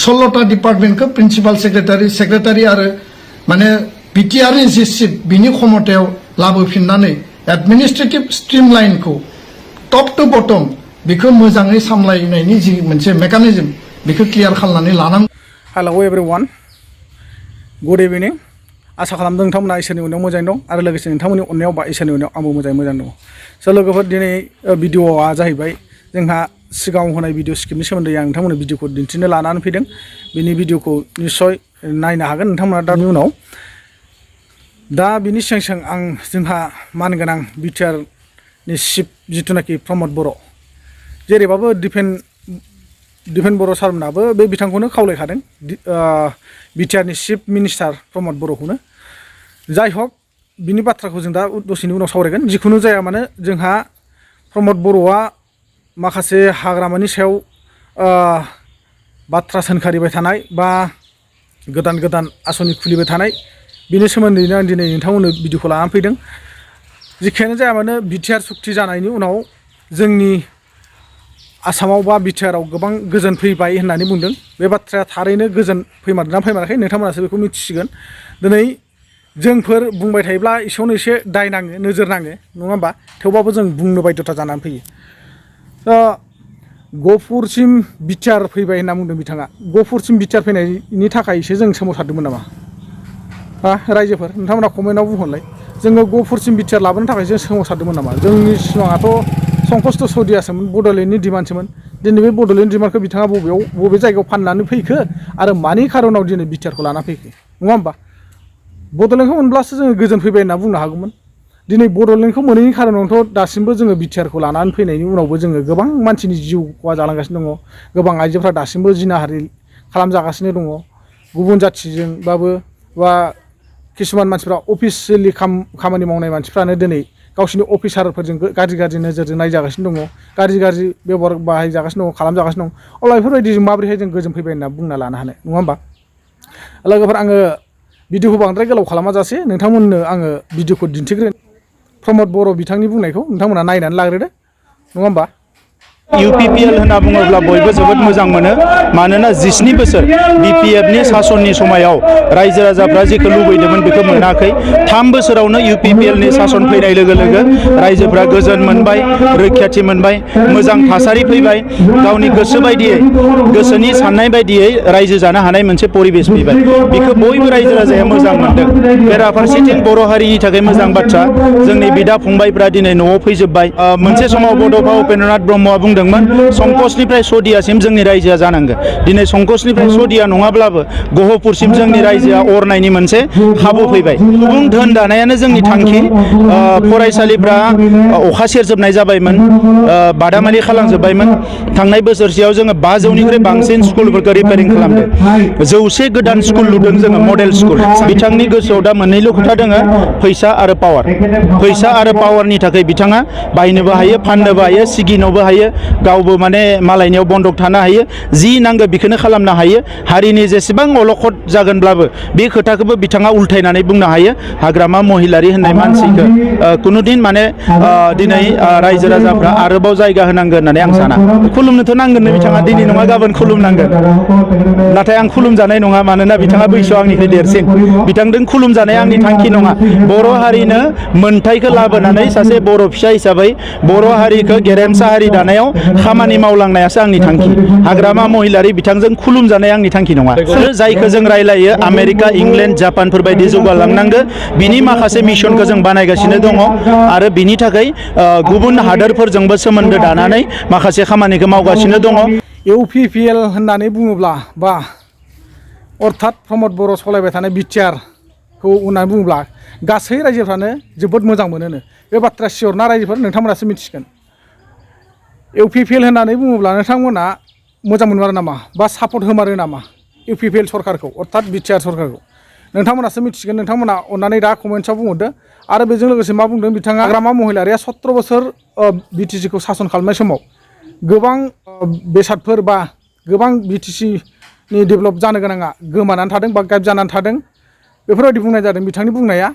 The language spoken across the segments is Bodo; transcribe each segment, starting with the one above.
16टा डिपार्टमेन्टखौ प्रिन्सिपाल सेक्रेटारि आरो माने BTR नि जि चिफ बिनि क्षमतायाव लाबोफिननानै एडमिनिस्ट्रेटिभ स्ट्रिमलाइनखौ टप टु बटम बेखौ मोजाङै सामलायनायनि जि मोनसे मेकानिजम बेखौ क्लियार खालामनानै लानांगौ। हेलौ एभरिवान, गुड इभिनिं। आसा खालामदों नोंथांमोना इसोरनि अननायाव मोजाङै दं आरो लोगोसे नोंथांमोननि अननायाव बा इसोरनि अननायाव आंबो मोजां दं। स' लोगोफोर, दिनै भिडिअ'आ जाहैबाय जोंहा सिगाङाव होनाय भिडिअ स्क्रिप्टनि सोमोन्दै आं नोंथांमोननो भिडिअखौ दिन्थिनो लानानै फैदों। बिनि भिडिअखौ निस्सय नायनो हागोन नोंथांमोना दानि उनाव। दा बिनि सिगां आं जोंहा मानगोनां BTR नि चिफ जिथुनाखि प्रमद बर', जेरैबाबो दिपेन बर' सारमोनाबो बे बिथांखौनो खावलायखादों, BTR नि चिफ मिनिस्टार प्रमद बर'खौनो। जाय हक, बिनि बाथ्राखौ जों दा दसेनि उनाव सावरायगोन। जिखुनु जाया मानो, जोंहा प्रमद बर'आ माखासे हाग्रामानि सायाव बाथ्रा सोनखारिबाय थानाय बा गोदान आसनि खुलिबाय थानाय, बिनि सोमोन्दैनो आं दिनै नोंथांमोननो भिडिअखौ लानानै फैदों। जिखियानो जाया मानो, BTR सुक्ति जानायनि उनाव जोंनि आसामाव बा BTRआव गोबां गोजोन फैबाय होननानै बुंदों। बे बाथ्राया थारैनो गोजोन फैमारदोंना फैमाराखै नोंथांमोनासो बेखौ मिथिसिगोन। दिनै जोंफोर बुंबाय थायोब्ला एसेयावनो एसे दाय नाङो, नोजोर नाङो, नङा होमबा? थेवबाबो जों बुंनो बाध्यता जानानै फैयो। गहपुरसिम BTR फैबाय होनना बुंदों बिथाङा। गहपुरसिम BTR फैनायनि थाखायसो जों सोमावसारदोंमोन नामा? रायजोफोर, नोंथांमोना कमेन्टआव बुंहरलाय। जोङो गहपुरसिम BTR लाबोनो थाखाय जों सोमावसारदोंमोन नामा? जोंनि सिमाङाथ' संकस्त सदियासोमोन, बड'लेण्डनि डिमान्डसोमोन। दिनै बे बड'लेण्ड डिमान्डखौ बिथाङा बबे जायगायाव फाननानै फैखो आरो मानि खारनाव दिनै BTRखौ लाना फैखो, नङा होमबा? बड'लेण्डखौ मोनब्लासो जोङो गोजोन फैबाय होनना बुंनो हागौमोन। दिनै बड'लेण्डखौ मोनैनि खारनावथ' दासिमबो जोङो BTRखौ लानानै फैनायनि उनावबो जोङो गोबां मानसिनि जिउ खहा जालांगासिनो दङ। गोबां आइजोफ्रा दासिमबो जिनाहारि खालामजागासिनो दङ। गुबुन जाथिजोंबाबो बा किसुमान मानसिफ्रा अफिसियेलि खामानि मावनाय मानसिफ्रानो दिनै गावसिनि अफिसारफोरजों गाज्रि नोजोरजों नायजागासिनो दङ, गाज्रि बेबहार बाहायजागासिनो दङ, खालामजागासिनो दं। अब्ला बेफोरबायदि जों माबोरैहाय जों गोजोन फैबाय होनना बुंना लानो हानो, नङा होमबा? लोगोफोर, आङो भिडिअखौ बांद्राय गोलाव खालामाजासे नोंथांमोननो आङो भिडिअखौ दिन्थिग्रोन। प्रमद बर' बिथांनि बुंनायखौ नोंथांमोना नायनानै लाग्रोदो, नङा होमबा? UPPL होनना बुङोब्ला बयबो जोबोद मोजां मोनो। मानोना 19 बोसोर BPFनि सासननि समायाव रायजो राजाफ्रा जेखौ लुबैदोंमोन बेखौ मोनाखै। 3 बोसोरावनो UPPLनि सासन फैनाय लोगो लोगो रायजोफ्रा गोजोन मोनबाय, रैखाथि मोनबाय, मोजां थासारि फैबाय, गावनि गोसो बायदियै, गोसोनि साननाय बायदियै रायजो जानो हानाय मोनसे परिबेस फैबाय। बेखौ बयबो रायजो राजाया मोजां मोनदों। बेराफारसेथिं बर' हारिनि थाखाय मोजां बाथ्रा, जोंनि बिदा फंबायफ्रा दिनै न'आव फैजोब्बाय। मोनसे समाव बड'फा उपेन्द्रनाथ ब्रह्मआ बुंदोंमोन, संकसनिफ्राय सदियासिम जोंनि रायजोआ जानांगोन। दिनै संकसनिफ्राय सदिया नङाब्लाबो गहपुरसिम जोंनि रायजोआ अरनायनि मोनसे खाबु फैबाय। सुबुं धोन दानायानो जोंनि थांखि। फरायसालिफ्रा अखा सेरजोबनाय जाबायमोन, बादामालि खालामजोब्बायमोन। थांनाय बोसोरसेयाव जोङो 500निख्रुइ बांसिन स्कुलफोरखौ रिपेयारिं खालामदों। 100 गोदान स्कुल लुदों जोङो, मडेल स्कुल। बिथांनि गोसोआव दा मोननैल' खोथा दङ, फैसा आरो पावार। फैसा आरो पावारनि थाखाय बिथाङा बायनोबो हायो, फाननोबो हायो, सिगिनोबो हायो, गावबो माने मालायनियाव बन्दक थानो हायो, जि नांगौ बेखौनो खालामनो हायो। हारिनि जेसेबां अलखद जागोनब्लाबो बे खोथाखौबो बिथाङा उल्थायनानै बुंनो हायो। हाग्रामा महिलारि होननाय मानसिखौ कुनुदिन माने दिनै रायजो राजाफ्रा आरोबाव जायगा होनांगोन होननानै आं साना। खुलुमनोथ' नांगोन, बिथाङा दिनै नङा गाबोन खुलुमनांगोन। नाथाय आं खुलुमजानाय नङा, मानोना बिथाङा बैसोआव आंनिख्रुइ देरसिन। बिथांजों खुलुमजानाय आंनि थांखि नङा। बर' हारिनो मोनथायखौ लाबोनानै सासे बर' फिसा हिसाबै बर' हारिखौ गेरेमसा हारि दानायाव खामानि मावलांनायासो आंनि थांखि। हाग्रामा महिलारि बिथांजों खुलुमजानाय आंनि थांखि नङा। जायखौ जों रायलायो आमेरिका, इंलेण्ड, जापानफोर बायदि जौगालांनांगो, बिनि माखासे मिशनखौ जों बानायगासिनो दङ आरो बिनि थाखाय गुबुन हादोरफोरजोंबो सोमोन्दो दानानै माखासे खामानिखौ मावगासिनो दङ। UPPL होननानै बुङोब्ला बा अर्थात प्रमद बर' सालायबाय थानाय BTRखौ होननानै बुङोब्ला गासै रायजोफ्रानो जोबोद मोजां मोनोनो। बे बाथ्रा सियर ना रायजोफोर? नोंथांमोनासो मिथिगोन। UPPL होननानै बुङोब्ला नोंथांमोना मोजां मोनमारो नामा बा सापर्ट होमारो नामा UPPL सरकारखौ, अर्थात BTR सरकारखौ? नोंथांमोनासो मिथिगोन। नोंथांमोना अननानै दा कमेन्ट्सआव बुंहरदो। आरो बेजों लोगोसे मा बुंदों बिथाङा, हाग्रामा महिलारिया 17 बोसोर BTCखौ सासन खालामनाय समाव गोबां बेसादफोर बा गोबां BTCनि डेभेलप जानो गोनाङा गोमानानै थादों बा गायब जानानै थादों, बेफोरबायदि बुंनाय जादों बिथांनि बुंनाया।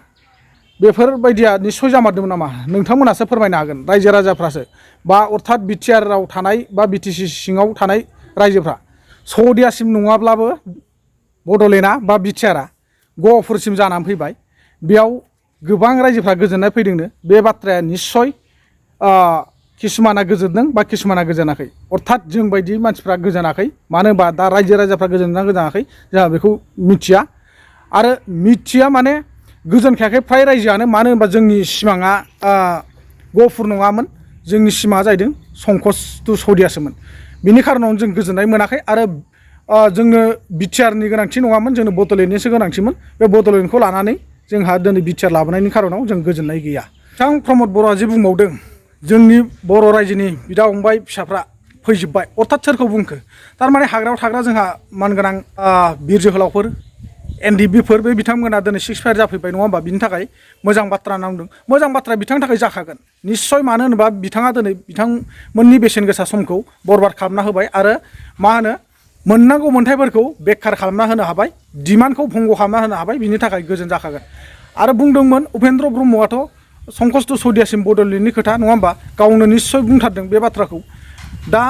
बेफोरबायदिया निस्सय जामारदोंमोन नामा? नोंथांमोनासो फोरमायनो हागोन, रायजो राजाफ्रासो, बा अर्थात BTRआव थानाय बा BTC सिङाव थानाय रायजोफ्रा सौदियासिम नङाब्लाबो बड'लेण्डआ बा बिटिआरआ गहपुरसिम जानानै फैबाय बेयाव गोबां रायजोफ्रा गोजोननाय फैदोंनो बे बाथ्राया निस्सय किसुमाना गोजोनदों बा किसुमाना गोजोनाखै अर्थात जों बायदि मानसिफ्रा गोजोनाखै मानो होनबा दा रायजो राजाफ्रा गोजोनदोंना गोजोनाखै जोंहा बेखौ मिथिया आरो मिथिया माने गोजोनखायाखै फ्राय रायजोआनो मानो होनबा जोंनि सिमाङा गहपुर नङामोन जोंनि सिमाङा जाहैदों संकस टु सौदियासोमोन बिनि खारनाव जों गोजोननाय मोनाखै आरो जोंनो बिटिआरनि गोनांथि नङामोन जोंनो बड'लेण्डनिसो गोनांथिमोन बे बड'लेण्डखौ लानानै जोंहा दिनै बिटिआर लाबोनायनि खारनाव जों गोजोननाय गैया बिथां प्रमद बर'आ जे बुंबावदों जोंनि बर' रायजोनि बिदा फंबाय फिसाफ्रा फैजोब्बाय अर्थात सोरखौ बुंखो थारमाने हाग्रायाव थाग्रा जोंहा मानगोनां बिर जोहोलावफोर एनडिबिफोर बे बिथांमोना दिनै 6 फायार जाफैबाय नङा होमबा बिनि थाखाय मोजां बाथ्रा होनना बुंदों मोजां बाथ्रा बिथांनि थाखाय जाखागोन निस्सय मानो होनोबा बिथाङा दिनै बिथांमोननि बेसेन गोसा समखौ बरबाद खालामना होबाय आरो मा होनो मोननांगौ मोन्थायफोरखौ बेखार खालामना होनो हाबाय डिमान्डखौ भंग खालामना होनो हाबाय बिनि थाखाय गोजोन जाखागोन आरो बुंदोंमोन उपेन्द्र ब्रह्मआथ' संकस टु सौदियासिम बड'लेण्डनि खोथा नङा होमबा गावनो निस्सय बुंथारदों बे बाथ्राखौ दा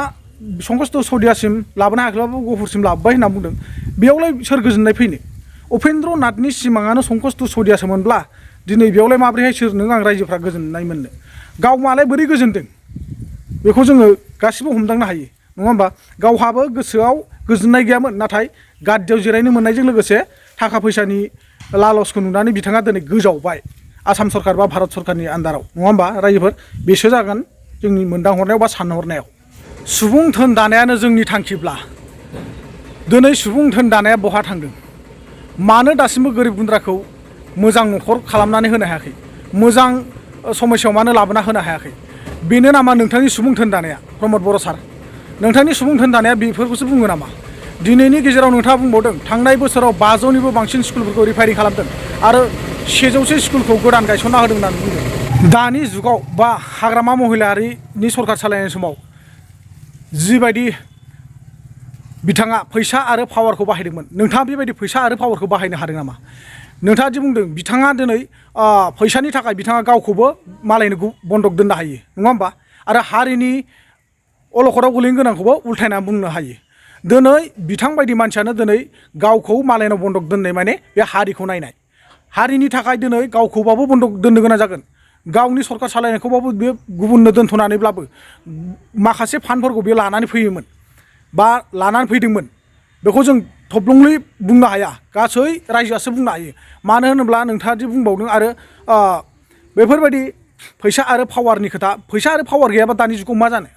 संकस टु सौदियासिम लाबोनो हायाखैब्लाबो गहपुरसिम लाबोबाय होनना बुंदों बेयावलाय सोर गोजोननाय फैनो उपेन्द्र नाथनि सिमाङानो संकस टु सौदियासोमोनब्ला दिनै बेयावलाय माब्रैहाय सोर नों आं रायजोफ्रा गोजोननाय मोननो गाव मालाय बोरै गोजोनदों बेखौ जोङो गासिबो हमदांनो हायो नङा होमबा गावहाबो गोसोआव गोजोननाय गैयामोन नाथाय गाद्दियाव जिरायनो मोननायजों लोगोसे थाखा फैसानि लालसखौ नुनानै बिथाङा दिनै गोजावबाय आसाम सरकार बा भारत सरकारनि आन्दाराव नङा होमबा रायजोफोर बेसो जागोन जोंनि मोनदांहरनायाव बा सानहरनायाव सुबुं धोन दानायानो जोंनि थांखिब्ला दिनै सुबुं धोन दानाया बहा थांदों मानो दासिमबो गोरिब गुन्द्राखौ मोजां न'खर खालामनानै होनो हायाखै मोजां समस्यायाव मानो लाबोना होनो हायाखै बेनो नामा नोंथांनि सुबुं धोन दानाया प्रमद बर' सार नोंथांनि सुबुं धोन दानाया बेफोरखौसो बुङो नामा दिनैनि गेजेराव नोंथाङा बुंबावदों थांनाय बोसोराव 500निबो बांसिन स्कुलफोरखौ रिफायरिं खालामदों आरो 700सो स्कुलखौ गोदान गायसनना होदों होननानै बुंदों दानि जुगाव बा हाग्रामा महिलारिनि सरकार सालायनाय समाव जिबायदि बिथाङा फैसा आरो पावारखौ बाहायदोंमोन नोंथाङा बेबायदि फैसा आरो पावारखौ बाहायनो हादों नामा नोंथाङा दि बुंदों बिथाङा दिनै फैसानि थाखाय बिथाङा गावखौबो मालायनो बन्दक दोननो हायो नङा होमबा आरो हारिनि अलखदाव गोलैनो गोनांखौबो उल्थायनानै बुंनो हायो दिनै बिथां बायदि मानसियानो दिनै गावखौ मालायनाव बन्दक दोननाय माने बे हारिखौ नायनाय हारिनि थाखाय दिनै गावखौबाबो बन्दक दोननो गोनां जागोन गावनि सरकार सालायनायखौबाबो बे गुबुननो दोनथ'नानैब्लाबो माखासे फान्डफोरखौ बे लानानै फैयोमोन बा लानानै फैदोंमोन बेखौ जों थब्लङै बुंनो हाया गासै रायजोआसो बुंनो हायो मानो होनोब्ला नोंथाङा दि बुंबावदों आरो बेफोरबायदि फैसा आरो पावारनि खोथा फैसा आरो पावार गैयाबा दानि जुगाव मा जानो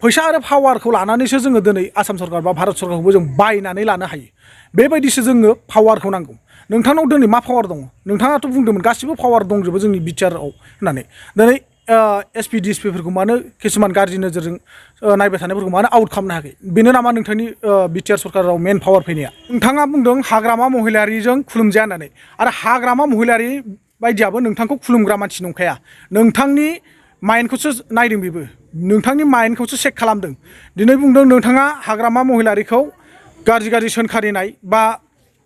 फैसा आरो पावारखौ लानानैसो जोङो दिनै आसाम सरकार बा भारत सरकारखौबो जों बायनानै लानो हायो बेबायदिसो जोङो पावारखौ नांगौ नोंथांनाव दिनै मा पावार दङ नोंथाङाथ' बुंदोंमोन गासिबो पावार दंजोबो जोंनि बिटिआरआव होननानै दिनै एसपि डिएसपिफोरखौ मानो किसुमान गाज्रि नोजोरजों नायबाय थानायफोरखौ मानो आउट खालामनो हायाखै बेनो नामा नोंथांनि बिटिआर सरकाराव मेन पावार फैनाया नोंथाङा बुंदों हाग्रामा महिलारिजों खुलुमजाया होननानै आरो हाग्रामा महिलारि बायदियाबो नोंथांखौ खुलुमग्रा मानसि नंखाया नोंथांनि माइन्डखौसो नायदों बेबो नोंथांनि माइन्डखौसो चेक खालामदों दिनै बुंदों नोंथाङा हाग्रामा महिलारिखौ गाज्रि सोंखारिनाय बा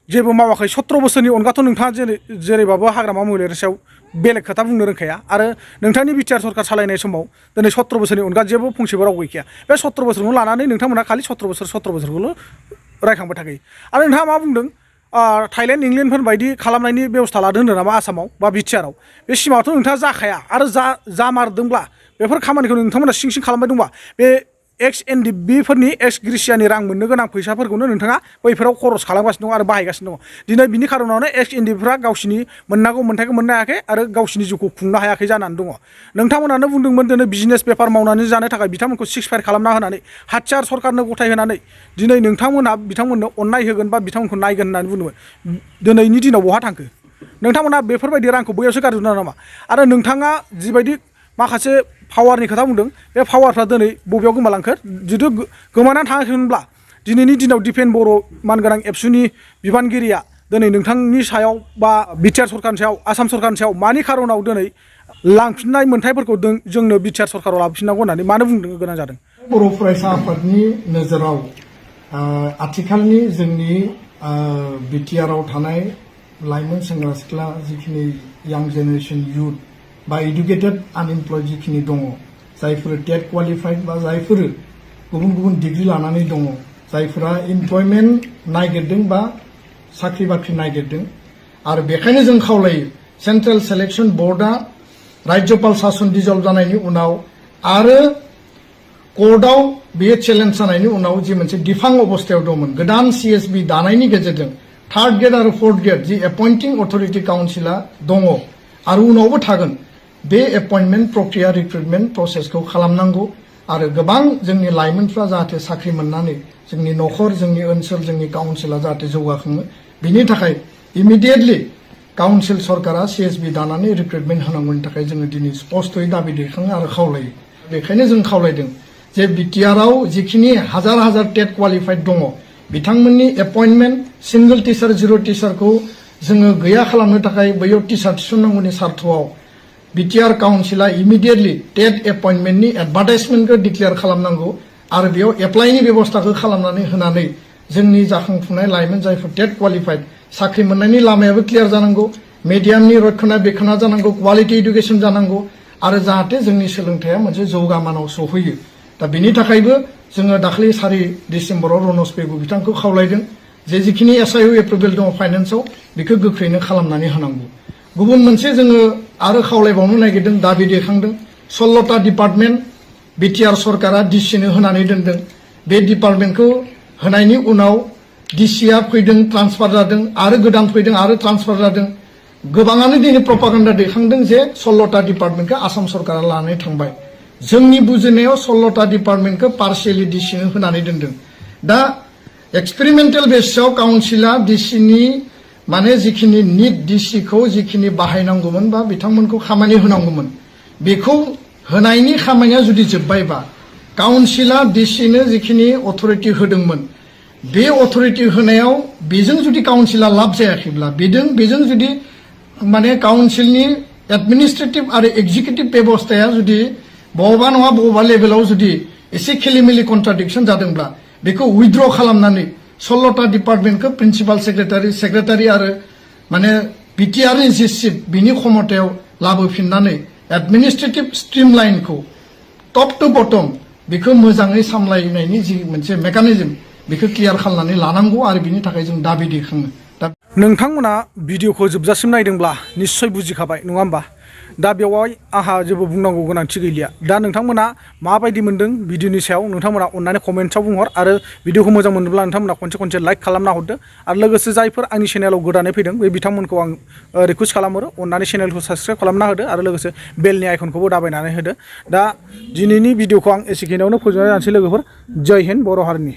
जेबो मावाखै 17 बोसोरनि अनगाथ' नोंथाङा जेरैबाबो हाग्रामा महिलारिनि सायाव बेलेग खोथा बुंनो रोंखाया आरो नोंथांनि बिटिआर सरकार सालायनाय समाव दिनै 17 बोसोरनि अनगा जेबो फंसेबो राव गैखाया बे 17 बोसोरखौ लानानै नोंथांमोना खालि 17 बोसोरखौल' रायखांबाय थाखायो आरो नोंथाङा मा बुंदों थाइलेण्ड इंलेण्डफोर बायदि खालामनायनि बेबस्था लादों होनदों नामा आसामाव बा बिटिआरआव बे सिमाङावथ' नोंथाङा जाखाया आरो जामारदोंब्ला बेफोर खामानिखौ नोंथांमोना सिं खालामबाय दंबा बे एक्स एनडिबिफोरनि एक्स ग्रेसियानि रां मोननो गोनां फैसाफोरखौनो नोंथाङा बैफोराव खरस खालामगासिनो दं आरो बाहायगासिनो दङ दिनै बिनि खारनावनो एक्स एनडिबिफ्रा गावसिनि मोननांगौ मोन्थायखौ मोननो हायाखै आरो गावसिनि जिउखौ खुंनो हायाखै जानानै दङ नोंथांमोनानो बुंदोंमोन दिनै बिजनेस बेफार मावनानै जानो थाखाय बिथांमोनखौ 6 फायार खालामना होनानै हाथियार सरकारनो गथायहोनानै दिनै नोंथांमोनहा बिथांमोननो अननाय होगोन बा बिथांमोनखौ नायगोन होननानै बुंदोंमोन दिनैनि दिनाव बहा थांखो नोंथांमोना बेफोरबायदि रांखौ बैयावसो गारजोबदों नामा आरो नोंथाङा जिबायदि माखासे पावारनि खोथा बुंदों बे पावारफ्रा दिनै बबेयाव गोमालांखो जुदि गोमानानै थाङाखैमोनब्ला दिनैनि दिनाव दिफेन बर' मानगोनां एबसुनि बिबानगिरिया दिनै नोंथांनि सायाव बा बिटिआर सरकारनि सायाव आसाम सरकारनि सायाव मानि खारनाव दिनै लांफिननाय मोन्थायफोरखौ जोंनो बिटिआर सरकाराव लाबोफिननांगौ होननानै मानो बुंनो गोनां जादों बर' फरायसा आफादनि नोजोराव आथिखालनि जोंनि बिटिआरआव थानाय लाइमोन सेंग्रा सिख्ला जिखिनि यां जेनेरेसन इयुथ बा इडुकेटेड आनइमप्लयड जिखिनि दङ जायफोर टेट क्वालिफाइड बा जायफोर गुबुन डिग्री लानानै दङ जायफोरा इमप्लयमेन्ट नागिरदों बा साख्रि बाख्रि नागिरदों आरो बेखायनो जों खावलायो सेन्ट्रेल सिलेक्शन बर्डआ राज्यपाल शासन डिजल्भ जानायनि उनाव आरो कर्टआव बेयो चेलेन्ज जानायनि उनाव जि मोनसे दिफां अबस्थायाव दंमोन गोदान CSB दानायनि गेजेरजों थार्ड ग्रेड आरो फोर्थ ग्रेड जि एपइन्टिं अथरिटि काउन्सिला दङ आरो उनावबो थागोन बे एपइन्टमेन्ट प्रक्रिया रिक्रुटमेन्ट प्रसेसखौ खालामनांगौ आरो गोबां जोंनि लाइमोनफ्रा जाहाथे साख्रि मोननानै जोंनि न'खर जोंनि ओनसोल जोंनि काउन्सिला जाहाथे जौगाखाङो बिनि थाखाय इमिडियेटलि काउन्सिल सरकारा CSB दानानै रिक्रुटमेन्ट होनांगौनि थाखाय जोङो दिनै स्पष्टयै दाबि दैखाङो आरो खावलायो बेखायनो जों खावलायदों जे BTR आव जिखिनि हाजार हाजार टेट क्वालिफाइड दङ बिथांमोननि एपइन्टमेन्ट सिंगल टिचार जिर' टिचारखौ जोङो गैया खालामनो थाखाय बैयाव टिचार थिसननांगौनि सार्थआव BTR काउन्सिला इमिडियेटलि टेट एपइन्टमेन्टनि एडभार्टाइजमेन्टखौ डिक्लेयार खालामनांगौ आरो बेयाव एप्लाइनि बेबस्थाखौ खालामनानै होनानै जोंनि जाखांफुनाय लाइमोन जायफोर टेट क्वालिफाइड साख्रि मोननायनि लामायाबो क्लियार जानांगौ मिडियामनि रक्षना बेखना जानांगौ क्वालिटि इडुकेसन जानांगौ आरो जाहाथे जोंनि सोलोंथाइया मोनसे जौगामानाव सौहैयो दा बिनि थाखायबो जोङो दाखालि 4 डिसेम्बराव रनज पेगु बिथांखौ खावलायदों जे जिखिनि SIO एप्रुभेल दङ फाइनेन्सआव बेखौ गोख्रैनो खालामनानै होनांगौ गुबुन मोनसे जोङो आरो खावलायबावनो नागिरदों दाबि दैखांदों 16टा डिपार्टमेन्ट BTR सरकारा डिसिनो होनानै दोनदों बे डिपार्टमेन्टखौ होनायनि उनाव डिसिआ फैदों ट्रान्सफार जादों आरो गोदान फैदों आरो ट्रान्सफार जादों गोबाङानो दिनै प्रपागान्डा दैखांदों जे 16टा डिपार्टमेन्टखौ आसाम सरकारा लानानै थांबाय जोंनि बुजिनायाव 16टा डिपार्टमेन्टखौ पार्शियेलि डिसिनो होनानै दोनदों दा एक्सपेरिमेन्टेल बेसिसआव काउन्सिला डिसिनि माने जिखिनि निट डिसिखौ जिखिनि बाहायनांगौमोन बा बिथांमोनखौ खामानि होनांगौमोन बेखौ होनायनि खामानिया जुदि जोब्बायबा काउन्सिला डिसिनो जिखिनि अथरिटि होदोंमोन बे अथरिटि होनायाव बेजों जुदि काउन्सिला लाब जायाखैब्ला बेजों जुदि माने काउन्सिलनि एडमिनिस्ट्रेटिभ आरो एक्जिकिउटिभ बेबस्थाया जुदि बबेबा नङा बबेबा लेभेलाव जुदि एसे खेलिमेलि कन्ट्राडिक्सन जादोंब्ला बेखौ उइथड्र खालामनानै 16टा डिपार्टमेन्टखौ प्रिन्सिपाल सेक्रेटारि आरो माने BTR नि जि सिट बिनि क्षमतायाव लाबोफिननानै एडमिनिस्ट्रेटिभ स्ट्रिमलाइनखौ टप टु बटम बेखौ मोजाङै सामलायनायनि जि मोनसे मेकानिजम बेखौ क्लियार खालामनानै लानांगौ आरो बिनि थाखाय जों दाबि दैखाङो दा नोंथांमोना भिडिअखौ जोबजासिम नायदोंब्ला निश्चय बुजिखाबाय नङा होमबा दा बेवहाय आहा जेबो बुंनांगौ गोनांथि गैलिया दा नोंथांमोना माबायदि मोनदों भिडिअनि सायाव नोंथांमोना अन्नानै कमेन्ट्सआव बुंहर आरो भिडिअखौ मोजां मोनोब्ला नोंथांमोना खनसे लाइक खालामना हरदो आरो लोगोसे जायफोर आंनि चेनेलाव गोदानै फैदों बे बिथांमोनखौ आं रिक्वेस्ट खालामहरो अन्नानै चेनेलखौ साबस्क्राइब खालामना होदो आरो लोगोसे बेलनि आइकनखौबो दाबायनानै होदो दा दिनैनि भिडिअखौ आं एसेखिनियावनो फोजोबनाय जानोसै लोगोफोर जय हिन्द बर' हारिनि